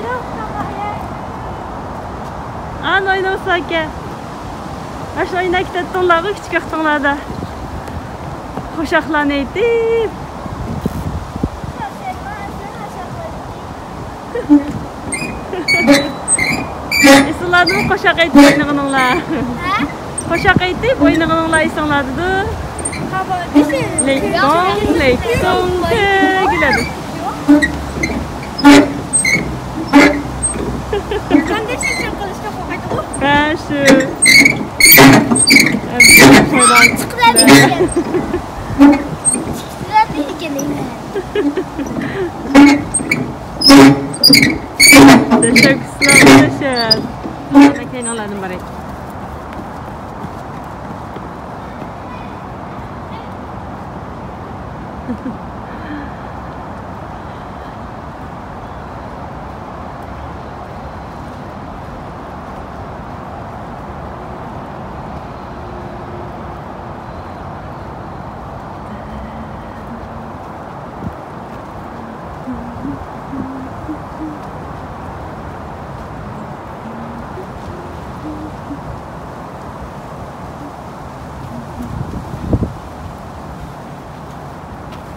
ئانا ئوينىمىساكەن. ئاشۇ ئويناپ كېتەتتىڭلارغۇ كىچىك ۋاقتىڭلاردا. قوشاقلارنى ئېيتىپ. ئېسىڭلاردىمۇ قوشاق ئېيتىپ ئوينىغىنىڭلار؟ ھە؟ قوشاق ئېيتىپ ئوينىغىنىڭلار ئېسىڭلاردىدۇ؟ لەيكۇڭ، لەيكۇڭ، تۆگىلەردە. قانداق شۇ قىلىشقا قورقايدىغۇ؟ ھە، شۇ. چىقىۋەردى ئىكەن. چىقىۋەردى ئىكەن دەيمەن. تەشەككۈر سىلەرگە، تەشەككۈر. مانا كەينىڭلاردىن باراي.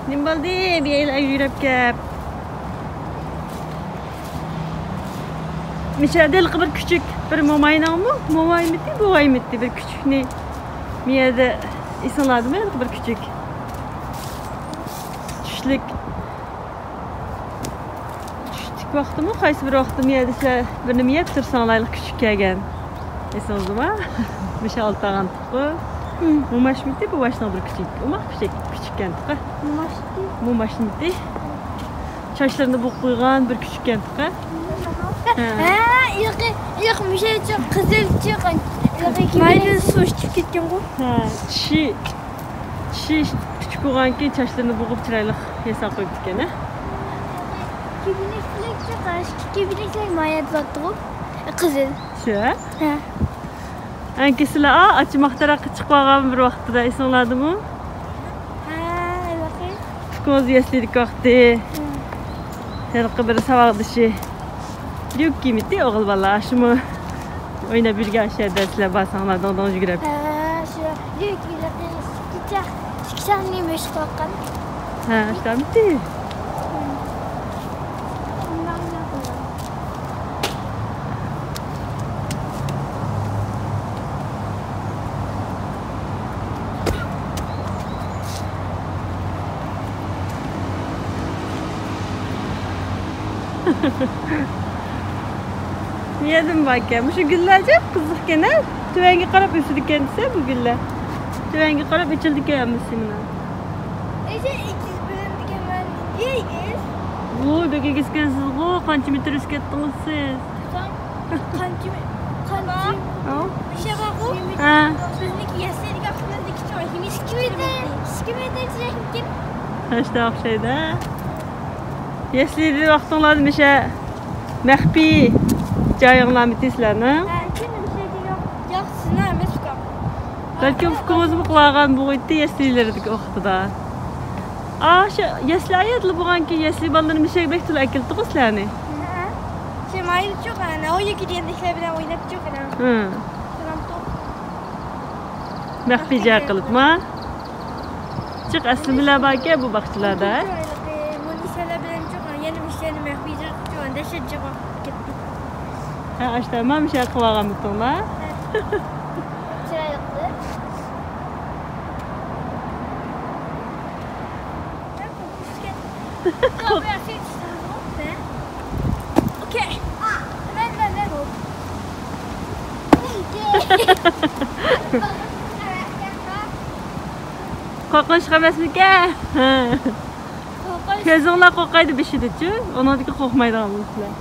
نېمە بولدى؟ بىر يەرلەر يۈرۈپ كەپ. مۇشۇ يەردە ھېلىقى بىر كۈچۈك، بىر موماينىڭمۇ، مومايمىتى، بوۋايمىتى، بىر كۈچۈكنى. مۇ يەردە ئېسىڭلاردىمۇ، ھېلىقى بىر كۈچۈك؟ چۈشلۈك. چۈشلۈك ۋاقتىمۇ، قايسى بىر ۋاقتىمۇ يەردە سىلەر بىر نېمە يەپ تۇرساڭلار، ھېلىقى كۈچۈك كەلگەن. ئېسىڭىزدىمۇ؟ مۇشۇ ئالتاغان. بۇ موماشمىتى، بوۋاشنىڭ بىر كۈچۈك، ئوماق كۈچۈك، كۈچۈككەنتىقى. موماشمىتى؟ موماشمىتى. چاچلىرىنى بوغۇپ قويغان بىر كۈچۈككەنتىقى. ھە. ھە، ياقى، ياقى مۇشۇ قىزىل چىققان. مايدىن سۇ ئىچىپ كەتكەنغۇ؟ ھە، چىشى، چىشى ئىچكۈچۈك بولغانكىن چاچلىرىنى بوغۇپ چىرايلىق ياساپ قويۇپتىكەن، ھە؟ كېبىنەكلىك، كېبىنەكلىك مايا باتتىغۇ. قىزىل. شۇ، ھە؟ ھە. ئەنكىسىلەر، ئا، ئاچىماق تەرەققە چىقىپ قالغان بىر ۋاقتىدا، ئېسىڭلاردىمۇ؟ ھە، ھېلىقى. ئۇكىڭىز يەسلىدىكى ۋاقتى. ھە. ھېلىقى بىر ساۋاقدىشى. ليۇك كىيمىتى ئوغۇل بالا، شۇمۇ ئويناپ يۈرگەن ئاشۇ يەردە سىلەر بارساڭلار دىڭ دىڭ يۈگۈرۈپ. ھە، شۇ ليۇك ھېلىقى ئىككى چاق، ئىككى چاقنى مەشىق قىلغان. ھە، ئاشۇندامتى؟ نېمىدىن باركەن؟ مۇشۇ گۈللەر جىق قىزىقكەن، ھە؟ تۆۋەنگە قاراپ ئۆسىدىكەن دېسە بۇ گۈللەر. تۆۋەنگە قاراپ ئېچىلىدىكەن ھەممىسى مانا. ئەشە ئېگىز بىلەن دېگەن مەن نېگە ئېگىز؟ ۋوي، بەك ئېگىزكەنسىزغۇ، قانچە مېتىر ئۆسۈپ كەتتىڭىز سىز؟ قانچە، قانچە، ھە؟ مۇشۇ بارغۇ؟ ھە. بىزنىڭكى يەسلىدىكى ئىككى مېتىر، ئىككى مېتىر چىرايكەن. ھە، شۇنداق ئوخشايدۇ. يەسلىدە ۋاقتىڭلاردا مۇشۇ مەخپىي جايىڭلارمىتى سىلەرنىڭ؟ ھە، ياق، سىزنىڭ ئەمەس ئۇكام. بەلكىم ئۇكىڭىزمۇ قىلىۋالغان بولغىيتتى يەسلىلىرىدىكى ۋاقتىدا. ئاشۇ يەسلى ھاياتلا بولغانكىن يەسلى بالىلىرىنى مۇشۇ يەرگە بەك تولا ئەكېلىپتىغۇ سىلەرنى. ھە. شۇ مايىلچۇق، ئەنە، ئۇ يەرگە دېگەندەكلەر بىلەن ئويناپچۇق، ئەنە. ھە. مەخپىي جاي قىلىپما؟ جىق ئەسلىمىلەر باركەن بۇ باغچىلاردا. مۇنىسەلەر بىلەن جىق، يەنە مۇشۇلارنى مەخپىي جاي قىلىپ، دەھشەت جىق كەتتى. ھە، ئاشتا مانا مۇشۇ يەرگە قىلىۋالغانمىتىڭلار؟ ھە. چىرايلىقتى. ئوكەي. مەن، مەن، مەن ئۇ. قورقۇنچلۇق ئەمەسمىكەن؟ قورقۇنچ. كۆزۈڭلار قورقايدۇ بېشىدىچۇ، ئۇنىڭدىكى قورقمايدىغان بولىسىلەر.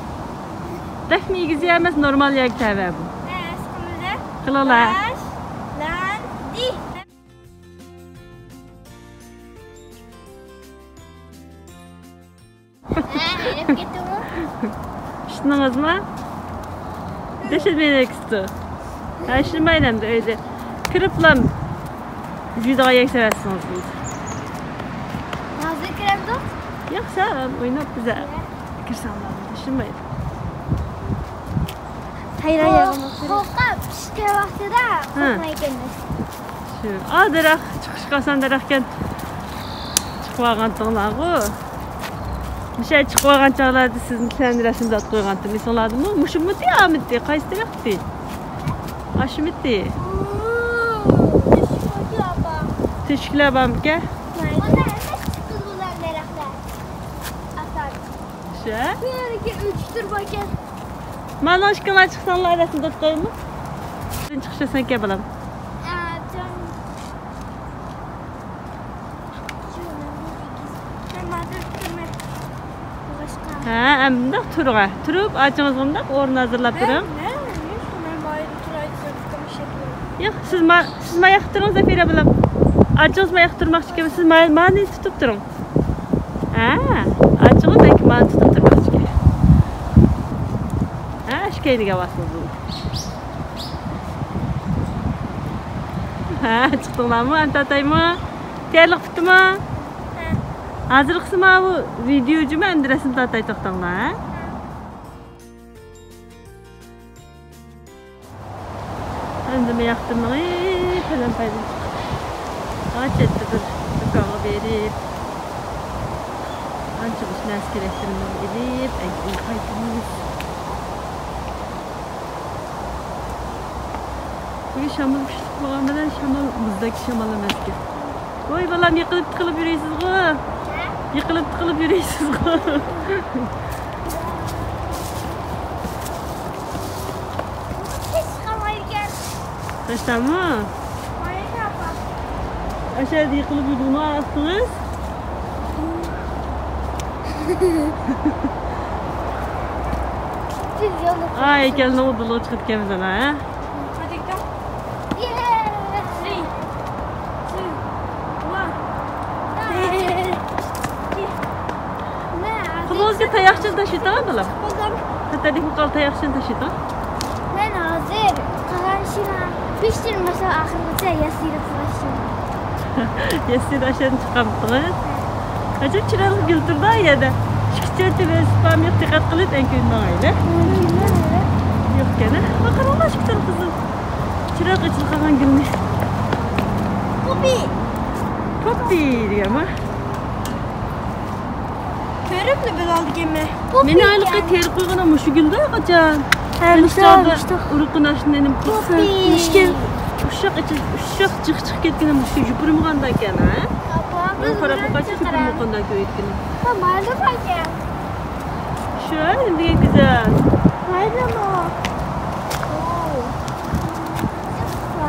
بەكمۇ ئېگىز يەر ئەمەس، نورمال يەرگە تەۋە بۇ. ھە، ئىشقىلىدە. قىلىڭلار. باش، لاندى. ھە، ھەيرەپ كەتتىڭمۇ؟ ئىشتىنىڭىزمۇ؟ دەھشەت مېنى ئەكىستۇ. ھە، ئىشلىمەيلى ئەمدى ئۆيدە. كىرىپلا يۇيىدىغان يەرگە سېلىۋەتسىڭىز بولدى. ھازىر كىرەمدۇق؟ ياق، سەن ئويناپ بىزە كىرسەڭلار بولدى، ئىشلىمەيلى. ھەيران يالغۇز. قورقۇپ چىققان ۋاقتىدا ھە. قورقمايدىكەنمىز. شۇ، ئا، دەرەخ، چىقىشقا ئاسان دەرەخكەن. چىقىۋالغانتىڭلارغۇ. مۇشۇ چىقىۋالغان چاغلاردا سىزنى، سىلەرنى رەسىمگە تارتىپ قويغانتىم، ئېسىڭلاردىمۇ؟ مۇشۇمۇتى، ئامىتى، قايسى دەرەختى؟ ئاشۇمىتى. تۆشۈكلەر بارمىكەن؟ مانا ھەممىسى چىقىدۇ بۇلار دەرەخلەر. ئاسان. شۇ. بۇ يەردىكى ئۆچۈشلەر باركەن. مانا ئىككىڭلار چىقساڭلار، رەسىم تارتقايمۇ؟ سەن چىقىشىسەنكەن، بالام. ئا، جان. شۇ، مەن بۇ ئېگىز. مەن ھازىر تۇرىمەن. باشقا. ھە، ئەمدى تۇرۇڭ، ھە. تۇرۇپ، ئاچىڭىزغا مۇنداق ئورۇن ھازىرلاپ بېرىڭ. مەن، مەن، مەن، مەن بايىدا تۇراي دېسەم، ئىككىم ئىشلەپ يۈرۈپ. ياق، سىز ما-، سىز ماياققا تۇرۇڭ، زەفىرە بالام. ئاچىڭىز ماياققا تۇرماقچى ئىكەن، سىز ما-، مانى تۇتۇپ تۇرۇڭ. ھە، ئاچىڭىز بەلكى مانى تۇتۇپ تۇرماقچىكەن. ھە، ئاشۇ كەينىگە باسىڭىز بولدى. ھە، چىقتىڭلارمۇ؟ ئەمدى تارتايمۇ؟ تەييارلىق پۈتتىمۇ؟ ھە. ھازىرقىسى ماۋۇ ۋىدېو جۇمۇ، ئەمدى رەسىم تارتاي، توختاڭلار، ھە؟ ئەمدى ماياقتىن مېڭىپ، پەلەمپەيدىن چىقىپ، ھا، چەتتە بىر دۇكانغا بېرىپ، ئانچە مۇنچە نەرسە كېرەكلىرىمىزنى ئېلىپ، ئەنكىيىن قايتىمىز. بۈگۈن شامال كۈچلۈك بولغان بىلەن شامال مۇزدەك شامال ئەمەسكەن. ۋاي بالام، يىقىلىپ تىقىلىپ يۈرىسىزغۇ؟ يىقىلىپ تىقىلىپ يۈرىسىزغۇ؟ تاشتامۇ؟ ئاشۇ يەردە يىقىلىپ يۈردىڭىزمۇ ئاستىڭىز؟ ئاي، ھەيكەلنىڭ ئۇدۇلىغا چىقىپ كەلمىسەن، ھە؟ تاياقچىنى تاشلىۋېتىڭ، بالام. بولدۇم. خەتەرلىك بولۇپ قالدى، تاياقچىنى تاشلىۋېتىڭ. مەن ھازىر قالغان ئىشىم بىشتىن باشلاپ ئاخىرغىچە ياسىيلىق قىلىشىم. ياسىيلىق ئاشۇنى چىقارمىدىڭىز؟ ئەجەب چىرايلىق گۈل تۇرىدۇ ئۇ يەردە. ئىككى چەتتە ۋېلىسىپىتىم يوق، دىققەت قىلىپ ئەنكۈينىڭ ئايلى. يوقكەن ھە. قاراڭلار، ئىككى تال قىزىل. چىرايلىق ئېچىلىپ قالغان گۈلنى. پوپپى. پوپپى دېگەنمۇ؟ كۆرۈپلا بىلالىدىكەنمەن. مېنى ھېلىقى تېرىپ قويغىنىم مۇشۇ گۈلدە، قاچان. ھە، مۇشۇ، مۇشۇ. ئۇرۇقىنى ئاشۇنداق نېمە قىلسا. مۇشكىل. ئۇششاق ئېچىلىپ، ئۇششاق جىق چىقىپ كەتكىنى مۇشۇ يوپۇرمىغاندا ئىكەن، ھە؟ بۇ قاراپ باققاچ، يوپۇرمىغاندا كۆرۈۋەتكىنى. ھە، مايدا باركەن. شۇ، ھە، نېمە دېگەن گۈزەل. مايدىمۇ؟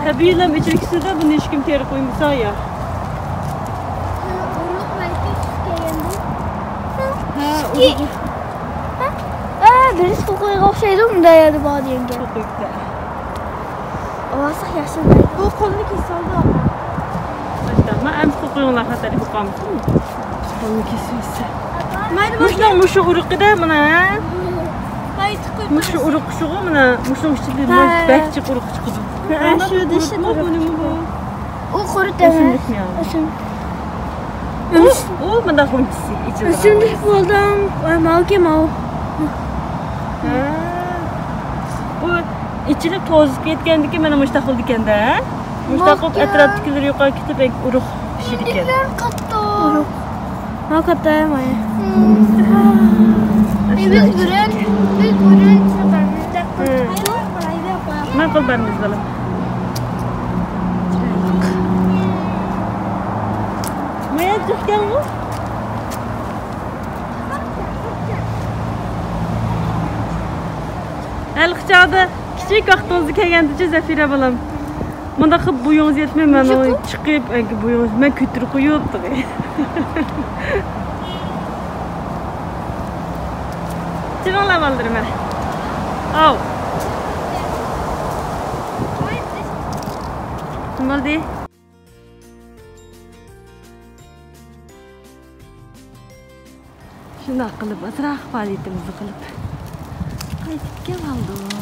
تەبىئىيلا ئېچىلىپ كېتىدۇ، بۇنى ھېچكىم تېرىپ قويمىسا يا. ئۇرۇق بەلكى چۈشۈپ كەلگەندۇ. ھە، ئۇرۇق. ھە؟ ئە، بىرسى قوقۇيغا ئوخشايدۇ، مۇنداق يەردە بار دېگەنگە. قوقۇيۇپتۇ. ئاۋازلىق ياخشى. بۇ قولىنى كېسىۋالدى ئاپا. ماشائاللا، ئەمدى قوقۇيۇڭلار، خەتەرلىك بولۇپ قالمىسۇن. قولىنى كېسىۋەتسە. مايدا مۇشۇنىڭ مۇشۇ ئۇرۇقىدا مانا، ھە؟ مۇشۇ ئۇرۇق شۇغۇ مانا، مۇشۇنىڭ ئىچىدە ھە. بەك جىق ئۇرۇق چىقىدۇ. ھە، شۇ دېشى ئۇرۇقمۇ، ئۇنىمۇ بۇ؟ ئۇ قۇرۇت ئەمەس. ئۆسۈملۈكمۇ يا؟ ئۇ، ئۇ مۇنداق غۇنچىسى ئېچىلىدىغان. ئۆسۈملۈك بولدۇم. ۋاي، ماۋۇكى ماۋۇ. ھە. بۇ ئېچىلىپ توزۇپ كەتكەندىكى مانا مۇشتاق بولىدىكەن-دە، ھە؟ مۇشتاق بولۇپ ئەتراپتىكىلىرى يوقاپ كېتىپ، ئۇرۇق پىشىدىكەن. ئۇرۇق. ھە، كاتتا مايا. بىز بۇرۇن، بىز بۇرۇن ماقۇل بارمىز، بالام. مايا جىق گەلغۇ. ھېلىقى چاغدا كىچىك ۋاقتىڭىزدا كەلگەندىچە زەفىرە بالام. مۇنداق قىلىپ بويىڭىز يەتمەي، مەن چىقىپ، ئەنكى بويىڭىز، مەن كۆتۈرۈپ قويۇپ تۇرۇي. چىقىڭلار بالىلىرىم. ئاۋ. نېمە بولدى؟ شۇنداق قىلىپ، ئازراق پائالىيىتىمىزنى قىلىپ، قايتىپ كېلىۋالدۇق.